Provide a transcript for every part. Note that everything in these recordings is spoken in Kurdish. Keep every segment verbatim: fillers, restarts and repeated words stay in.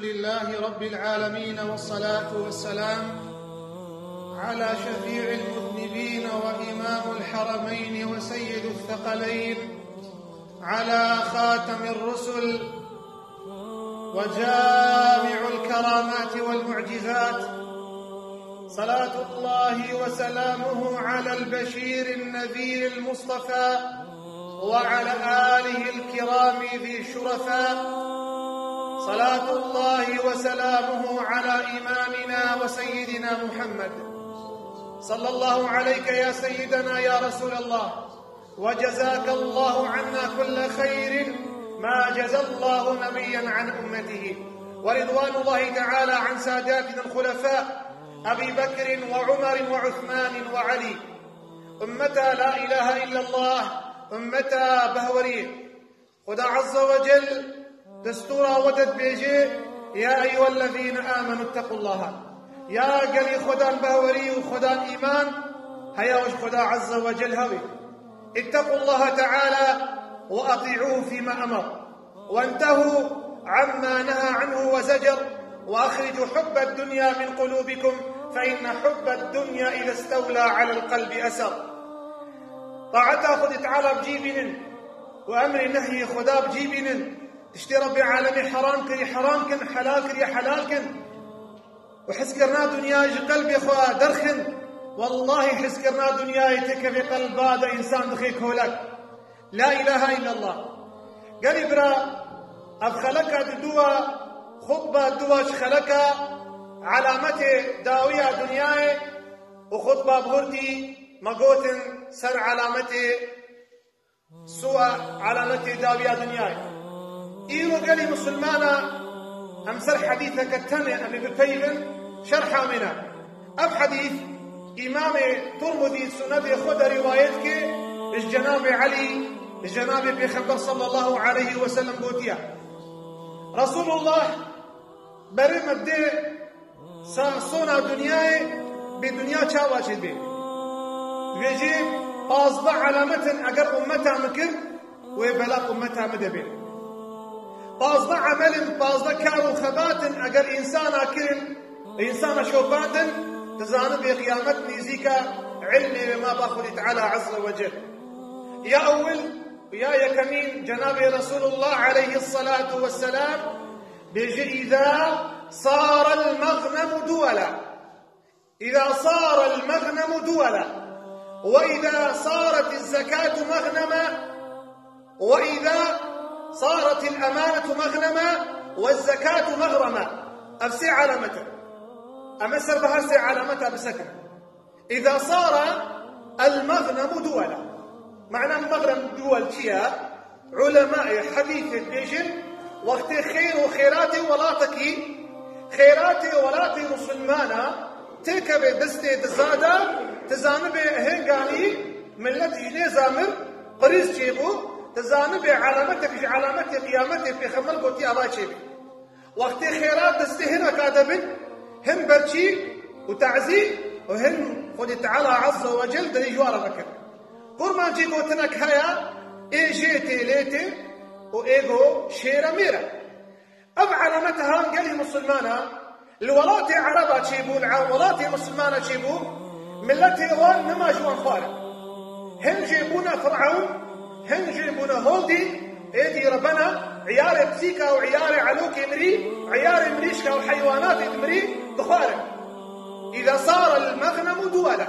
لله رب العالمين، والصلاة والسلام على شفيع المذنبين وإمام الحرمين وسيد الثقلين، على خاتم الرسل وجامع الكرامات والمعجزات، صلاة الله وسلامه على البشير النذير المصطفى وعلى آله الكرام ذي الشرفاء، صلاة الله وسلامه على إمامنا وسيدنا محمد، صلى الله عليك يا سيدنا يا رسول الله، وجزاك الله عنا كل خير ما جزى الله نبيا عن أمته، ورضوان الله تعالى عن ساداتنا الخلفاء أبي بكر وعمر وعثمان وعلي. Ummeta la ilahe illallah, ummeta behweriyê. Xuda Azze ve Cel destûra we de dibêje, "Ya eyyuhellezîne âmenû ittekullaha." Ya gelî Xudan behwerî û Xudan îman, heya ji Xuda Azze ve Cel hewê. "Ittequllaha teâlâ ve etî'ûhu fîme emer." وانتهوا عما نهى عنه وزجر، وأخرجوا حب الدنيا من قلوبكم، فإن حب الدنيا إذا استولى على القلب أسر. Taeta Xwedê Teala bi cî bînin û emrê nehyê Xweda bi cî bînin. Tiştê Rebbê Alemê heram kirî, heram kin, helal kirî, helal kin. Û hizkirina dinyayê ji qelbê xwe derxin. Wellahî hizkirina dinyayê têkevê qelba de însan dixê kolek. La ilahe illallah. Gelî bira, ev xeleka diduwa, xutba duwa ji xeleka, alametê dawiya dinyayê û xutba bi hurtî me gotin ser alametê suwa, alametê dawiya dinyayê. Îro gelî misilmana em ser hedîseke tenê em ê bipeyivin, şerha me ne. Ev hedîs Îmamê Tirmidî sunedê xwe de rîwayet ke ji Cenabê Elî, ji Cenabê Pêxember sallallahu aleyhi ve sellem gotiye. Resulullah berê me dê sa sona dinyayê bê dinya çawa çê dibê. Dibêjê pazdeh alamet in eger ummeta min kir, wê bela ummeta min de bê. Pazdeh emel in, pazdeh kar û xebat in eger însana kirin, însana şopandin, dizanibê qiyamet nêzîk e, ilmê wê ma ba Xwedê Teala Azze ve Cel. Ya ewil û ya yekemîn Cenabê Resulullah aleyhissalatu vesselam bêje, "Îza sarel mexnemu duwela." إذا صار المغنم دولا، وإذا صارت الزكاة مغنما، وإذا صارت الأمانة مغنما، والزكاة مغرما. Ev sê alamet in. Em ê ser bi her sê alameta bisekin. إذا صار المغنم دولا. Mana mexrem duwel çi ye? Ulemayê hedîsê dibêjin, wextê xêr û xêratê welatekî, xêratê welatê misilmana têkeve destê diza de, tu zanibê hinganî millet ji nêza mir, qirîz çêbû, tu zanibê alametek ji alametê qiyametê pêxember gotiye ava çêbê. Wextê xêrat destê hineka de bin, hin berçî û tazî û hin Xwedê Teala Azze ve Cel derî ji wan re vekir. Kurmancî gotinek heye, ê jê tê lê tê û ê go şêre mêre. Ev elameta han gelî misilmana li welatê Ereba çêbû, li welatê misilmana çêbû, miletê wan nema ji wan xwarin. Hin jê bûne Firewn, hin jê bûne Holdî, êdî re bena, îyarê pisîka û îyarê elokê mirî, îyarê mirîşka û heywanatê di mirî dixwarin. Îza sara el-mexnemu duwela.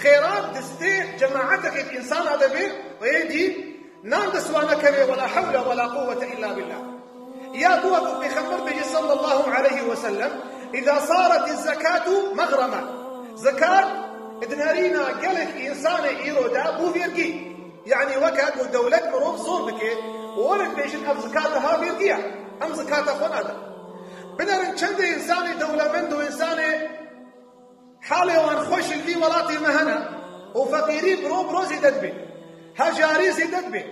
Xêrat distê cemaetekê di însana de bê, êdî nan dest wan nekevê, wela hewle wela quwwete illa billah. Ya bû wekû Pêxember bêjî sallallahu aleyhi ve sellem, "Îza saret zekatu mexrema." Zekat di nerîna gelek însanê îro de bû vêrgî. Yanî weke ku dewlet mirov zor dike, û werin bêjin ev zekata ha vêrgî ye. Em zekata xwe nadin. Binerin çendê însanê dewlemend û însanê halê wan xweş li vî welatê me hene û feqîrî biro biro zêde dibe. Hejarî zêde dibe.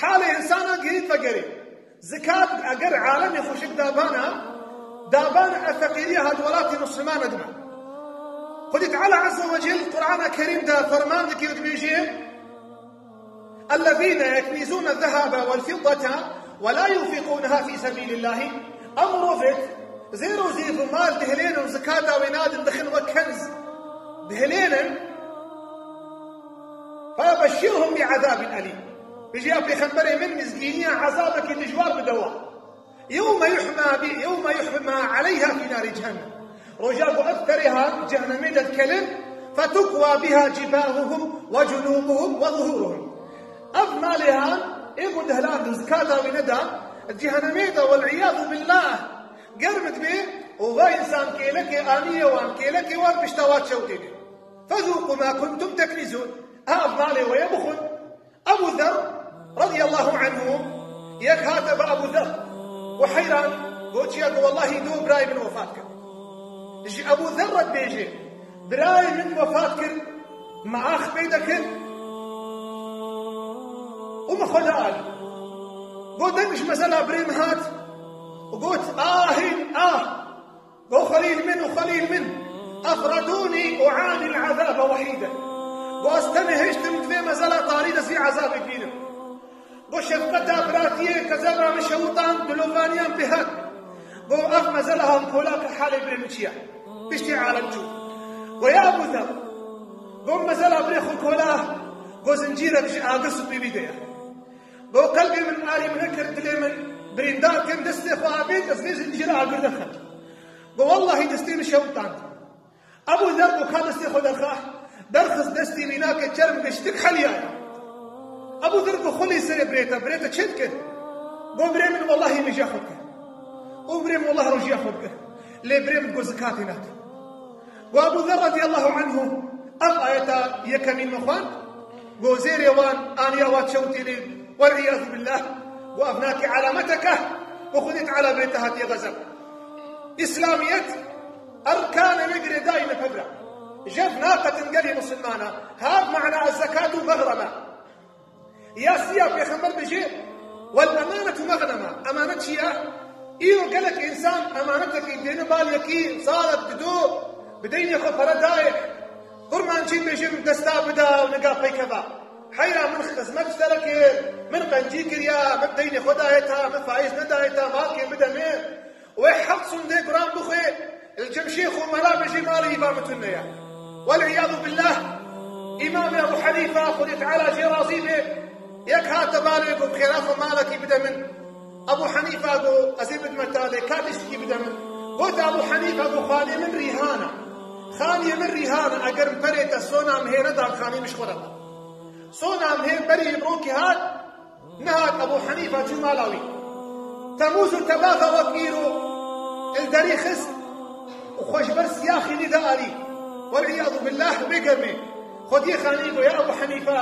Halê însana girît vegerê. Zikat eger alemê xweşik dabana, dabana ev feqîriya hat welatê Muslimana dime. Xwedî Teala Azze ve Cel Qur'ana Kerîm de ferman dike û dibêje, "الذين يكنزون الذهب والفضة ولا ينفقونها في سبيل الله Ew mirovêt zêr û zîv û mal dihilênin û zikata wê nadin, dixin wek kenz dihilênin. فبشرهم بعذاب أليم. Bijî ya pêxemberê min mizgîniya ezabekî dijwar bide wan. يوم يحمى ب-، يوم يحمى عليها في نار جهنم. Roja ku ev perê han cehennemê de dikelin, فتكوى بها جباههم وجنوبهم وظهورهم. Ev malê han, ê ku dihilandin zikata wî neda, cehennemê de, والعياذ بالله, germ dibe û va însan kêlekê aniyê wan, kêlekê wan pişta wa çew têne. فذوقوا ما كنتم تكنزون. Ev malê we ye, bixwin. Ebu Zer radiyallahu anhu, yek hate bi Ebu Zer û heyran got, çiya got, wellahî do birayê min wefat kir. Ji Ebu Zer re dibêje, birayê min wefat kir, me ax pê dekir û min xwe da alî. Got, deng ji mezela birê min hat û got, ahîn ah. Go xelîl min û xelîl min, أفردوني أعاني العذاب وحيدا. Go ez tenê hiştim di vê mezela tarî de zî ezabê bînim. Go şefqeta biratiyê kezeba min şewitand, dilovaniyan pê hat. Go ev mezela han kola kir, halê birê min çi ye? Piştî alem çû. Go ya Ebu Zer. Go mezela birê xwe kola, go zincîrek ji agir supî vî de ye. Go qelbê min alî min kir, dilê min birîndar kir, destê xwe avêt, ez vê zincîra agir derxim. Go wellahî destê min şewitand. Ebu Zer go ka destê xwe derxa, derxist destê wî nake çerm, giştik heliyaye. Ebu Zer go xwe lê serê birê te, birê te çê dikir? Go birê min wellahî mîja xwe dikir. Û birê min wellahî rojiya xwe dikir. Lê birê min go zikatê nake. Go Ebu Zer radiyallahu anhu ev ayeta yekemîn min xwend. Go zêrê wan aniya wa çewtînê, والعياذ بالله. Go ev nake alameteke, go Xwedê Teala bê te hatiye xezeb. Îslamiyet erkanê wê girêdayî ne pevra. Jev naqetin gelê misilmana. Hav mana ez zekat û mexreme. Yasiya pêxember dibêje, والأمانة مغنمة. Emanet çi ye? Îro gelek însan emanetekî dêne mal yekî, salek dido, bi deynê xwe pere dayek. Kurmancî dibêje, min desta bida û niga peykeva. Heyra min xizmet ji te re kir, min qencî kiriya, min deynê xwe dayê ta, min faiz nedayê ta, malkê bide min. Wê heft sundê guran bixwe, li cem şêx û mela bêjî malê îba min tune ye. والعياذ بالله. Îmamê Ebu Henîfa, Xwedê Teala jê razî be, yek hate malê got, xêra xwe malekî bide min. Ebu Henîfa got, ez ê bidime te, lê ka tiştekî bide min. Got Ebu Henîfa got, xanê min rîhan e. Xaniyê min rîhan e, eger min perê te sona min hê nedan, xanê min ji xwe re be. Sona min hê berî rokê hat, Nehat Ebu Henîfa çû mala wî. Temûz û tebaxa wek îro li derî xist û xwe ji ber siyaxî nî da alî. والعياذ بالله, bê germê. Xwediyê xanî got, ya Ebu Henîfa,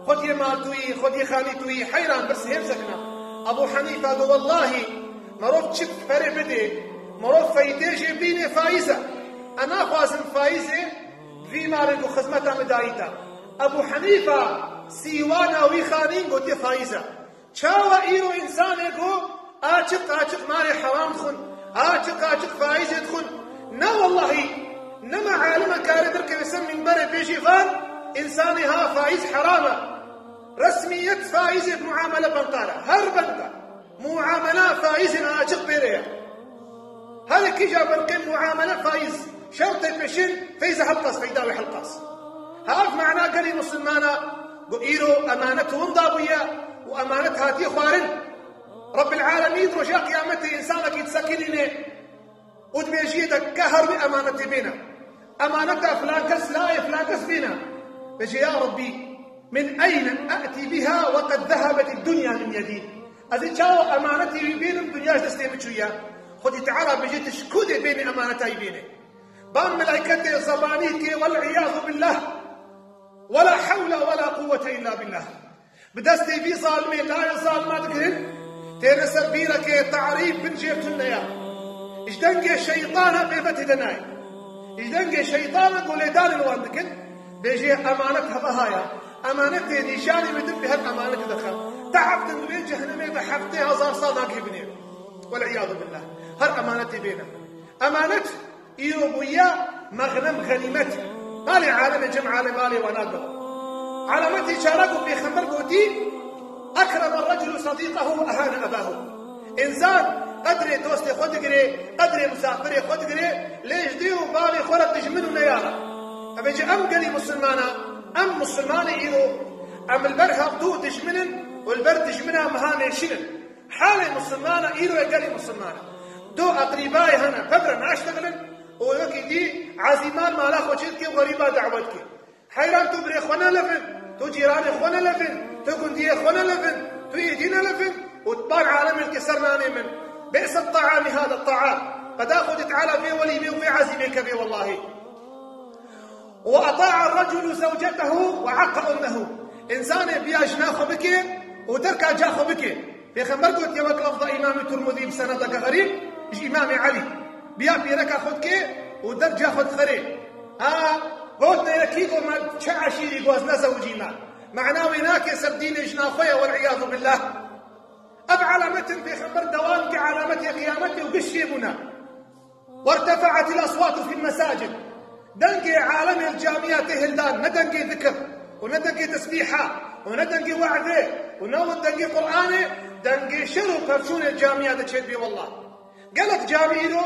xwediyê mal tu yî, xwediyê xanî tu yî, heyran birs hêv zekna. Ebu Henîfa got, wellahî, merov çi perê bidê, merov feytê jê bînê faiz e. Ez naxwazim faizê vî malê ku xizmeta min dayî te. Ebu Henîfa sîwana wî xanîn gotiye faiz e. Çawa îro însanê ku açiq açiq malê heram dixwin, açiq açiq faizê dixwin? Na wellahî, nema alime kare derkeve ser minberê bêjî van, însanê ha faiz heram e. Resmiyet faizê muamele bankar e. Her banka muamela faizên açiq pê re ye. Her kîja berqê muamele faiz. Şertê peşin feyza helqas, feyda wê helqas. Ha ev mana gelî misilmana ku îro emanet winda bûye û emanet hatiye xwarin. Rabbil Alemîn roja qiyametê însanekî disekinîne û dibêjiyê de ke her wî emanetê bêne. Emaneta filan kes layê filan kes bêne. Bêje, ya Rabbî, min eyne e'tî biha we qed zehabet dunya min yedî. Ez ê çawa emanetê wî bînim, dinya ji destê min çûye? Xwedî Teala bêje, tu ji ku dê bênî emaneta wî bênê? Ban melayketê zebanî ke, wel iyâzu billah. Wela hewle wela quwwete illa billah. Bi destê vî zalimê layê zalima digirin, têne ser bîrekê tarî bin jêr tune ya. Ji dengê şeytana pêve têde nayê. Ji dengê şeytana golêdanên wan dikin, bêjê emanet heve haya. Emanetê nîşanê min din bi her emanetê dixem. Te'ebtin wê cehennemê de heftê hezar sal nagihibinê. Wela iyâzu billah. Her emanetê bêne. Emanet îro bûye mexnem, xenîmet. Malê alemê cem alê malê wana do. Alametê çara ku pêxember gotî, ekreme reculu sedîqehu ve ehane ebahu. Însan Qedrê dostê xwe digirê, qedrê misafirê xwe digirê, lê ji dê û bavê xwe re dijmin û neyara. Ev ê ji em gelî misilmana, em misilmanê îro, em li ber hevdû dijmin in û li ber dijmina miha nêşînin. Halê misilmana îro ye gelî misilmana. Do eqrîbayê hene, pevre naştexilin û wekî dî ezîman mala xwe çê dike û xerîba dawet dike. Heyran tu birê xwe nelevin, tu cîranê xwe nelevin, tu gundiyê xwe nelevin, tu êdî nelevin û tu ban alemê dike ser nanê min. Bi'se ta'ami hada ta'am. Qeda Xwedê Teala vê welî bê û vê ezîmê kevê wellahî. وأطاع الرجل زوجته وعق أمه. Însanê biya jina xwe bike û derka ca xwe bike. Pêxember gotiye wek lafza Îmamê Tirmidî bi senedeke xerîb ji Îmamê Elî. Biya pîreka xwe dike û derca xwe dixerê. Ha, gotine yekî go me çi eşîrî go ez nezewicîme. Mana wê nake ser dînê jina xwe ye, wel'iyadu billah. Ev alametin Pêxember dewam ke alametê qiyametê û giş çêbûne. وارتفعت الأصوات في المساجد. Dengê alemê li camiya tê hildan, ne dengê zikir û ne dengê tesbîha û ne dengê we'zê û ne dengê Qur'anê, dengê şer û pevçûnê camiya de çêdibê wallah. Gelek camî îro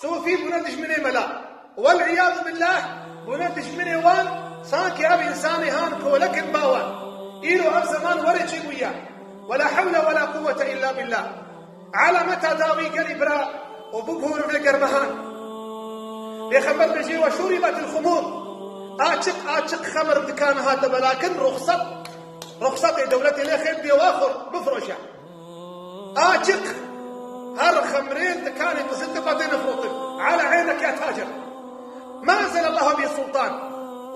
sofî bûne dijminê mela. Wel'iyadu billah, bûne dijminê wan, sankî ev însanê han kolek in ba wan. Îro ev zeman were çêbûye. Wela hewle wela quwwete illa billah. Alameta dawî gelî bira û bibûr vê germehan. Pêxember bêjê, "Ve şuribetil xumur." Açiq, açiq xemir dikana hate belakin, ruxsat, ruxsatê dewletê lê xêr bê wa xur, bifroşe. Açiq, her xemrê dikanê qizil tipa tê nifrotin. Ala eyneke ya tacer. Ma enzelallahu bihi sultan.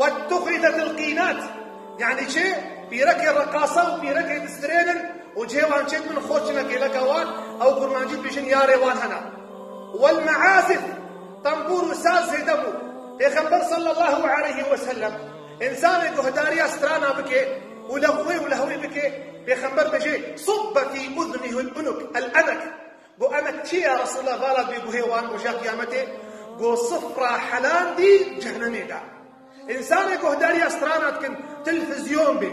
Ve tuxizetil qînat. Yani çi? Pîrekê reqasa û pîrekê distirênin û cihê wan çêdibin xorçinekê leka wan, ew kurmancî dibêjin yarê wan hene. Wel meazif, tembûr û saz zêde bû. Pêxember sallallahu aleyhi ve sellem, însanê guhdariya strana bike û lehwê û lehwê bike, Pêxember bêje, "Subbe fî udnihil unuk, el enek." Go, "Enek çi ya Resulallah, vala bê guhê wan roja qiyametê?" Go, "Sifra helandî cehnemê de." Însanê guhdariya strana dikin, televîzyon bê,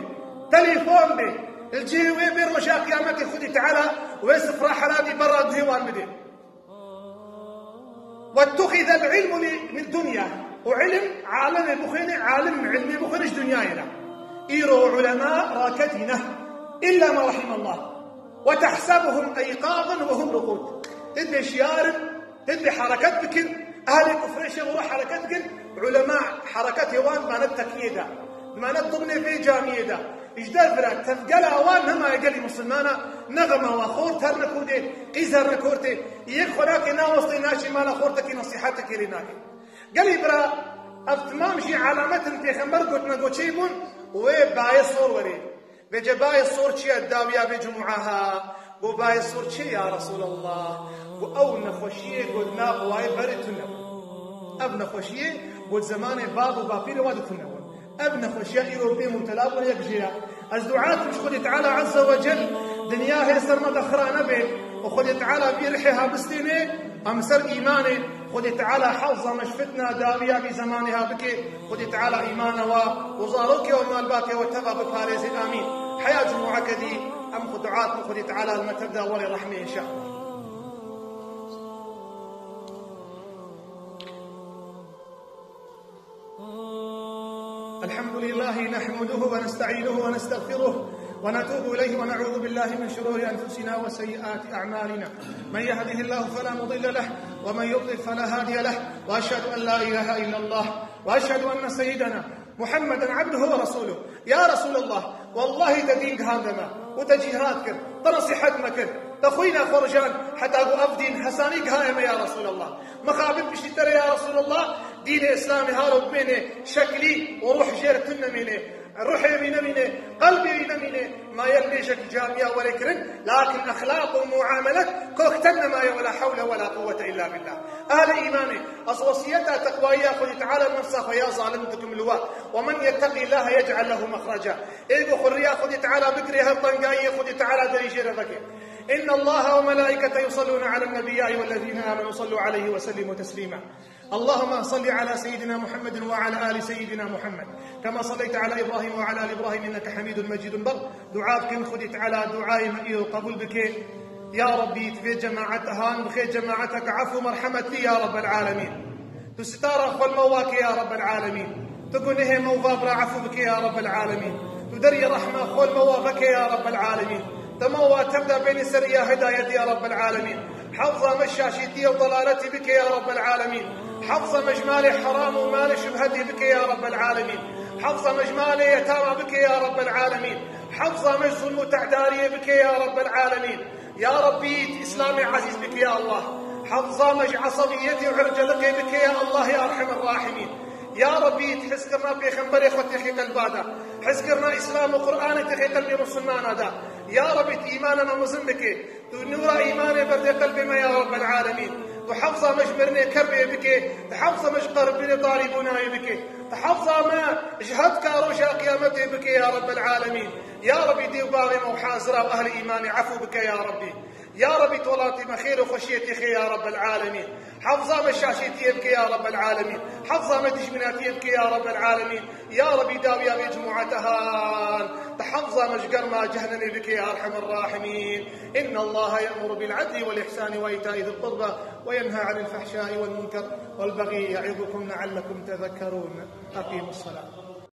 telefon bê, li cihê wê bê roja qiyametê Xwedî Teala wê sifra helandî berra guhê wan bidê. واتخذ العلم من دنيا. Û ilim, alimê bixwîne, alim ilmê bixwîne ji dinyayê re. Îro ulema raketîne. إلا ما رحم الله. وتحسبهم أيقاظا وهم رقود. Tê dibê şiyar in, tê dibê hereket bikin, ehlê kufrê şev û roj hereket dikin, ulema hereketê wan dimane tekiyê de, dimane dimnê vê camiyê de. Ji dev re tevgela wan nemaye gelî misilmana, ne xema wa xort her ne kurdê, qîz her ne kortê, yek xwe nake nawestê naçê mala xortekî nesîhetekê lê nake. Gelî bira, ev timam jî alamet in pêxember gotine go çê bûn, wê bayê sor werê. Vêce bayê sor çi ye dawiya vê cumûa ha? Go bayê sor çi ya Resulallah? Go ew nexweşiyê go di nav wayê berê tune bû. Ev nexweşiyê go di zemanê bab û bapîrê wa de tune bû. Ev nexweşiya îro pê mubtela bûne yek jê ya. Ez dua dikim ji Xwedê Teala Azze ve Cel dinya hê ser me de xira nebe û Xwedê Teala vî rihê ha bistêne, em ser îmanê. Xwedê Teala hefza me ji fitna dawiya vî zemanê ha bike. Xwedê Teala îmana wa û zarokê û malbatê we teva biparêze. Amîn. Heya cumûa kedî em xwe dua dikin Xwedê Teala li me tevda welê rehmê înşallah. الحمد لله نحمده ونستعينه ونستغفره ونتوب إليه ونعوذ بالله من شرور أنفسنا وسيئات أعمالنا. من يهده الله فلا مضل له ومن يضلل فلا هادي له. وأشهد أن لا إله إلا الله وأشهد أن سيدنا محمدا عبده ورسوله. Ya Resulallah, wellahî te dîn gihandime û te cîhad kir, te nesîhet me kir, te xwîna xwe rijan heta ku ev dîn hesanî gihaye me ya Resulallah. Mixabin piştî te re ya Resulallah, dînê Îslamê halo bimêne şeklî û ruh jê re tune nemîne. Ruhê wî nemîne, qelbê wî nemîne. Maye li mêjek camiya were kirin, lakin exlaq û muamelet kok ten nemaye, wela hewle wela quwwete illa billah. Ehlê îmanê, ez wesiyeta teqwayiya Xwedê Teala nefsa xwe ya zalim dikim li we. Ve men yetteqî Llahe yec'el lehu mexreca. Ê ku xwe riya Xwedê Teala bigirê, her tengayiyê Xwedê Teala derî jê re veke. Inna Llahe ve melaîkete yusellûne alen nebî, ya eyyuhellezîne âmenû sallû aleyhi ve sellîmû teslîma. اللهم صل على سيدنا محمد وعلى آل سيدنا محمد كما صليت على إبراهيم وعلى آل إبراهيم إنك حميد مجيد. Ber dua bikin, Xwedê Teala duayê me îro qebûl bike. Ya Rabbî, tu vê cemaeta han, tu vê cemaeta ke efû merhemet bî ya Rabbel alemîn. Tu sitara xwe li me wa ke ya Rabbel alemîn. Tu gunehê me û va bira efû bike ya Rabbel alemîn. Tu deriyê rehma xwe li me wa veke ya Rabbel alemîn. Dema wa tev de bênî ser ya hidayetê ya Rabbel alemîn. Hefza me şaşîtiyê û delaletî bike ya Rabbel alemîn. Hefza me ji malê heram û malê şubhetê bike ya Rabbel alemîn. Hefza me ji malê yetama bike ya Rabbel alemîn. Hefza me ji zulm û tehdariyê bike ya Rabbel alemîn. Ya Rabbî, tu Îslamê ezîz bike ya Allah. Hefza me ji esebiyetê û irceliqê bike ya Allah ya Erhemer Rahimîn. Ya Rabbî, tu hizkirina pêxemberê xwe têxê qelba de. Hizkirina Îslam û Qur'anê têxê qelbê misilmana de. Ya Rabbî, tu îmana me mezin bike. Tu nûra îmanê berdê qelbê me ya Rabbel alemîn. Tu hefza me ji mirinê kerbê bike. Tu hefza me ji qerbinê tarîbûnayê bike. Tu hefza me ji hetka roja qiyametê bike ya Rabbel alemîn. Ya Rabbî, dê û bavê me û hazira û ehlê îmanê efû bike ya Rabbî. Ya Rabbî, tu welatê me xêr û xweşiyê têxê ya Rabbel alemîn. Hefza me şaşêtiyê bike ya Rabbel alemîn. Hefza me dijminatiyê bike ya Rabbel alemîn. Ya Rabbî, dawiya vê cemaete han. Tu hefza me ji germa cehennemê bike ya Erhemer Rahimîn. إن الله يأمر بالعدل والإحسان وإيتاء ذي القربى وينهى عن الفحشاء والمنكر والبغي يعظكم لعلكم تذكرون. أقيموا الصلاة.